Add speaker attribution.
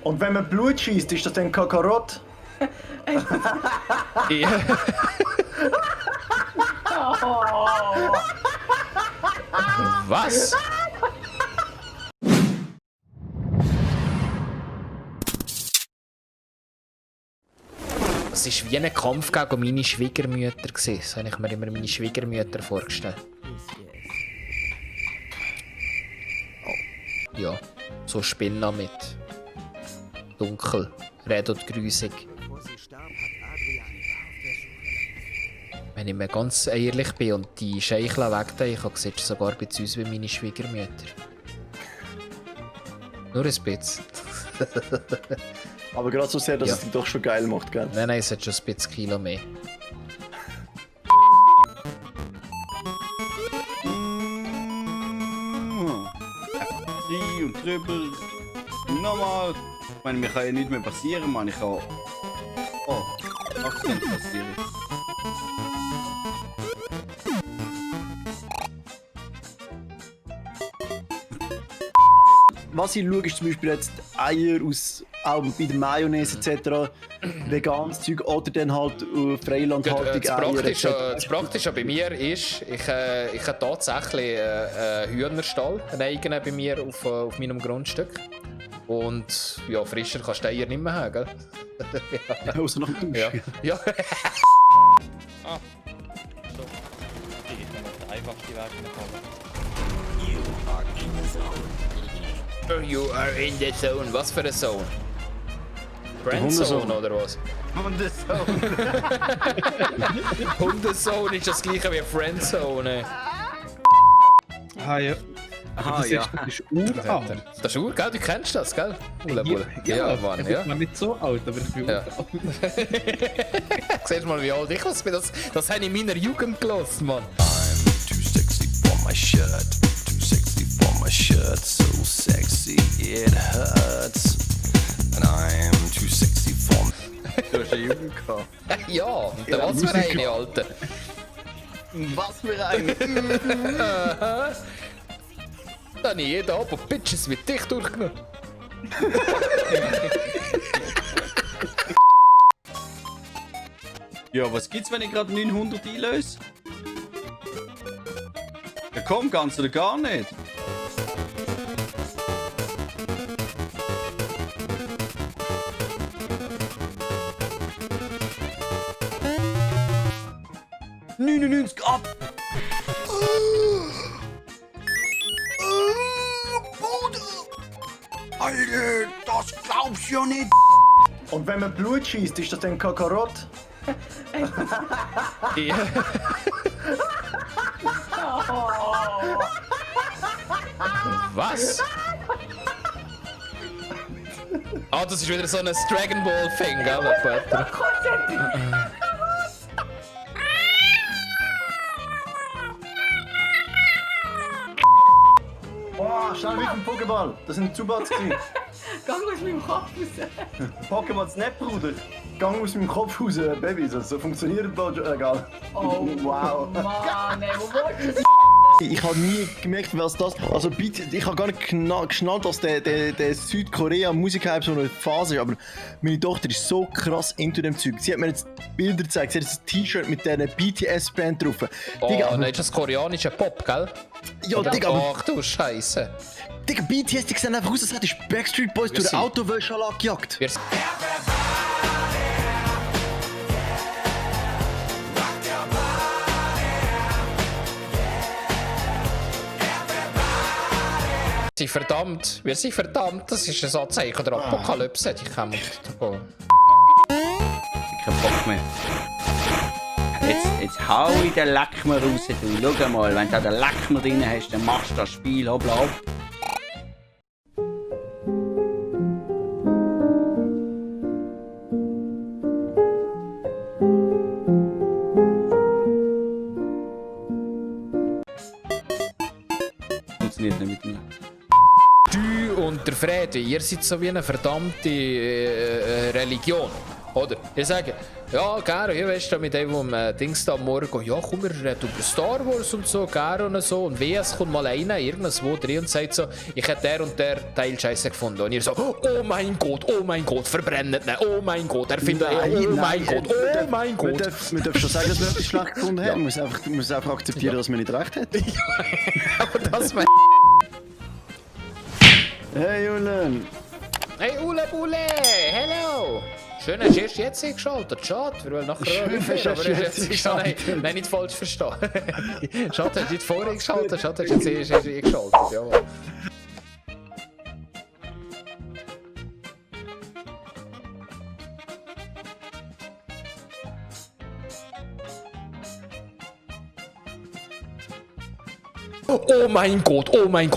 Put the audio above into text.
Speaker 1: Und wenn man Blut schießt, ist das dann Kakarott?
Speaker 2: Ja. Was? Es war wie ein Kampf gegen meine Schwiegermütter. So habe ich mir immer meine Schwiegermütter vorgestellt. Oh. Ja, so Spinner mit dunkel, red und grusig. Wenn ich mir ganz ehrlich bin und die Scheichel wegdenke, sieht es sogar ein bisschen aus wie meine Schwiegermütter. Nur ein bisschen.
Speaker 1: Aber gerade so sehr, dass
Speaker 2: Ja.
Speaker 1: es dich doch schon geil macht, gell?
Speaker 2: Nein, es hat schon ein bisschen Kilo mehr.
Speaker 3: Rein und drüber. Nochmal. Ich meine, mir kann ja nichts mehr passieren, Mann. Ich kann... Oh, was könnte passieren?
Speaker 1: Was ich schaue, ist zum Beispiel jetzt Eier aus, auch bei der Mayonnaise etc. Veganes Zeug oder dann halt Freilandhaltung
Speaker 2: Das Praktische bei mir ist, ich habe tatsächlich einen Hühnerstall, einen eigenen bei mir auf meinem Grundstück. Und ja, frischer kannst du Eier nicht mehr haben, gell?
Speaker 1: Außer nach dem
Speaker 2: Ja.
Speaker 1: Duschen.
Speaker 2: Ja.
Speaker 4: Ah. So. Ich gehe mal den einfachsten Weg mitkommen.
Speaker 2: You are in the zone. Was für eine Zone? Friendzone oder was?
Speaker 3: Und das so.
Speaker 2: Hundezone ist das gleiche wie Friendzone.
Speaker 5: Ah ja.
Speaker 3: Aha,
Speaker 5: Das
Speaker 3: ja.
Speaker 5: ist uralt.
Speaker 2: Das ist gell? Du kennst das, gell? Ja, Mann,
Speaker 5: ich
Speaker 2: ja.
Speaker 5: bin nicht so alt, aber ich bin
Speaker 2: Ja.
Speaker 5: uralt.
Speaker 2: Siehst du mal, wie alt ich bin? Das habe ich in meiner Jugend gelassen, Mann.
Speaker 6: Too sexy for my shirt. Too sexy for my shirt. So sexy it hurts. And I'm too sexy for.
Speaker 3: Du hast eine Jugend gehabt.
Speaker 2: Ja, und dann was für eine, Alter.
Speaker 3: Was für eine?
Speaker 2: Da habe ich jeden Abend Bitches mit dich durchgenommen.
Speaker 3: Ja, was gibt's, wenn ich gerade 900 einlöse? Ja komm, ganz oder gar nicht. $99 ab! Alter, das glaubst du ja nicht!
Speaker 1: Und wenn man Blut schießt, ist das dann Kakarott?
Speaker 2: Ja. Was? Ah, das ist wieder so ein Dragon Ball Thing, gell? Peter?
Speaker 1: Boah, schnell mit dem Pokéball. Das sind Zubats gewesen.
Speaker 7: Gang aus meinem Kopf raus.
Speaker 1: Pokémon nicht, Bruder. Gang aus meinem Kopf raus, Baby. So funktioniert das. Egal.
Speaker 7: Oh,
Speaker 1: Wow.
Speaker 7: Mann, ey, wo wolltest du?
Speaker 1: Ich habe nie gemerkt, was das. Also, bitte, ich habe gar nicht geschnallt, dass der Südkorea-Musikhype so eine Phase ist. Aber meine Tochter ist so krass into dem Zeug. Sie hat mir jetzt Bilder gezeigt. Sie hat jetzt ein T-Shirt mit dieser BTS-Band drauf.
Speaker 2: Oh,
Speaker 1: Digga,
Speaker 2: nein, ist das koreanische Pop, gell?
Speaker 1: ja, Digga, aber
Speaker 2: Ach du Scheiße.
Speaker 1: Digga, BTS, die sehen einfach aus, als hättest du Backstreet Boys durch den Autowäsche gejagt.
Speaker 2: Wir wir sind verdammt, das ist ein Anzeichen der Apokalypse, die kommen.
Speaker 3: Kein Bock mehr. Jetzt hau ich den Leckmer raus, du. Schau mal, wenn du den Leckmer drin hast, dann machst du das Spiel hoppla hopp. Funktioniert nicht mit mir.
Speaker 2: Du und der Frede, ihr seid so wie eine verdammte Religion. Oder? Ich sage, ja, Gero, hier weißt du, mit dem Dings da am Morgen, ja, komm, wir reden über Star Wars und so, Gero und so. Und WS kommt mal einer, irgendwo drin und sagt so, ich hätte der und der Teil scheiße gefunden. Und ihr so, oh mein Gott, verbrennt ihn, oh mein Gott, er findet, oh mein Gott, oh mein Gott.
Speaker 1: Wir dürfen schon sagen, dass wir etwas schlecht gefunden haben. Man muss einfach akzeptieren, dass man nicht recht hat.
Speaker 2: Aber das mein.
Speaker 1: Hey Julian!
Speaker 2: Hey, Ule Bule, hello! Schön, hast du erst jetzt eingeschaltet. Schade, wir wollen nachher
Speaker 1: Schön,
Speaker 2: hören,
Speaker 1: hast du
Speaker 2: aber
Speaker 1: jetzt
Speaker 2: jetzt eingeschaltet. Nein, nicht falsch verstehen. Schade, hast du nicht vorher eingeschaltet, schade, hast du jetzt erst eingeschaltet. Jawohl. Oh mein Gott, oh mein Gott.